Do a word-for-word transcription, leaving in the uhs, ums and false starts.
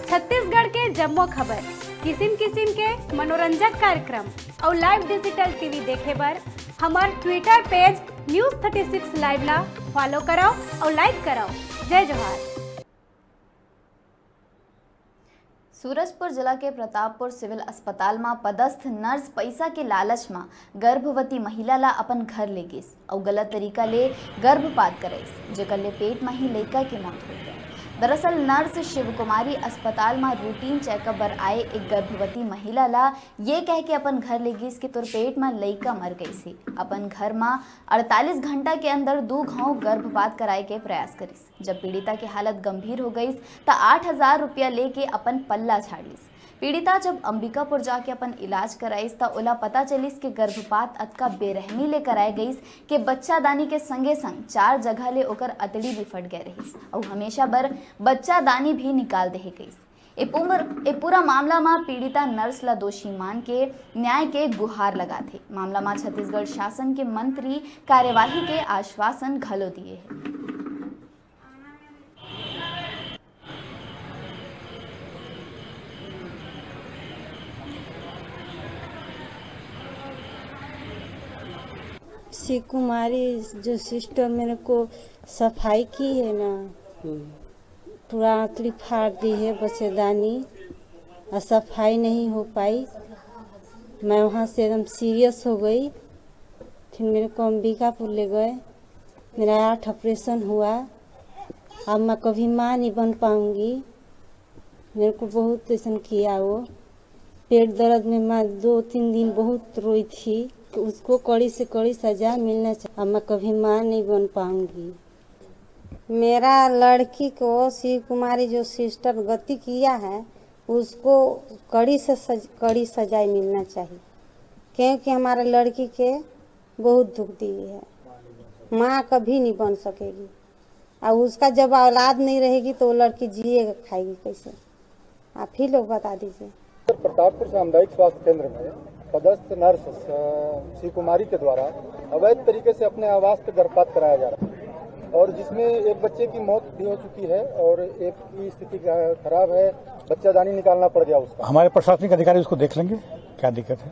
छत्तीसगढ़ के जम्मो खबर, किसिम किसिम के मनोरंजक कार्यक्रम अउ live digital TV देखे बर हमर Twitter page News thirty six Live ला follow करव अउ like करव। जय जोहार। सूरजपुर जिला के प्रतापपुर सिविल अस्पताल म पदस्थ नर्स पइसा के लालच म गर्भवती महिला ला अपन घर ले गिस अउ गलत तरीका ले गर्भपात कराइस, जेकर ले पेट म ही लइका के मौत हो गया। दरअसल नर्स शिवकुमारी अस्पताल म रूटीन चेकअप बर आए एक गर्भवती महिला ला ये कह के अपन घर ले गिस कि तोर पेट म लइका मर गइस हे। अपन घर म अड़तालीस घंटा के अंदर दू घाव गर्भपात कराए के प्रयास करिस। जब पीड़िता के हालत गंभीर हो गइस, त आठ हजार रुपया लेके अपन पल्ला झाड़िस। पीड़िता जब अंबिकापुर जाके अपन इलाज कराइस, त ओला पता चलिस के गर्भपात अतका बेरहमी ले कराए गइस के बच्चादानी के संगे संग चार जगह ले ओकर अतड़ी भी फट गए रहिस अउ हमेशा बर बच्चादानी भी निकाल देहे गइस। ए पूमर-, ए पूरा मामला म पीड़िता नर्स ला दोषी मान के न्याय के गुहार लगाथे। मामला म छत्तीसगढ़ शासन के मंत्री कार्यवाही के आश्वासन घलो दिए हे। शिव कुमारी जो सिस्टर मेरे को सफाई की है ना, पूरा आंतड़ी फाड़ दी है बच्चेदानी, और सफाई नहीं हो पाई। मैं वहाँ से एकदम सीरियस हो गई। फिर मेरे को अंबिकापुर ले गए, मेरा आठ ऑपरेशन हुआ। अब मैं कभी माँ नहीं बन पाऊँगी। मेरे को बहुत ऐसा किया वो। पेट दर्द में मैं दो तीन दिन बहुत रोई थी। तो उसको कड़ी से कड़ी सजा मिलना चाहिए। अब मैं कभी माँ नहीं बन पाऊँगी। मेरा लड़की को शिव कुमारी जो सिस्टर गति किया है, उसको कड़ी से सज-, कड़ी सजाई मिलना चाहिए, क्योंकि हमारे लड़की के बहुत दुख दी है। माँ कभी नहीं बन सकेगी, और उसका जब औलाद नहीं रहेगी तो वो लड़की जिएगा खाएगी कैसे? आप ही लोग बता दीजिए। प्रतापपुर सामुदायिक स्वास्थ्य केंद्र में पदस्थ नर्स, अ, शिव कुमारी के द्वारा अवैध तरीके से अपने आवास पे गर्भपात कराया जा रहा है और जिसमें एक बच्चे की मौत भी हो चुकी है और एक की स्थिति ख-, खराब है, बच्चादानी निकालना पड़ गया उसका। हमारे प्रशासनिक अधिकारी उसको देख लेंगे, क्या दिक्कत है।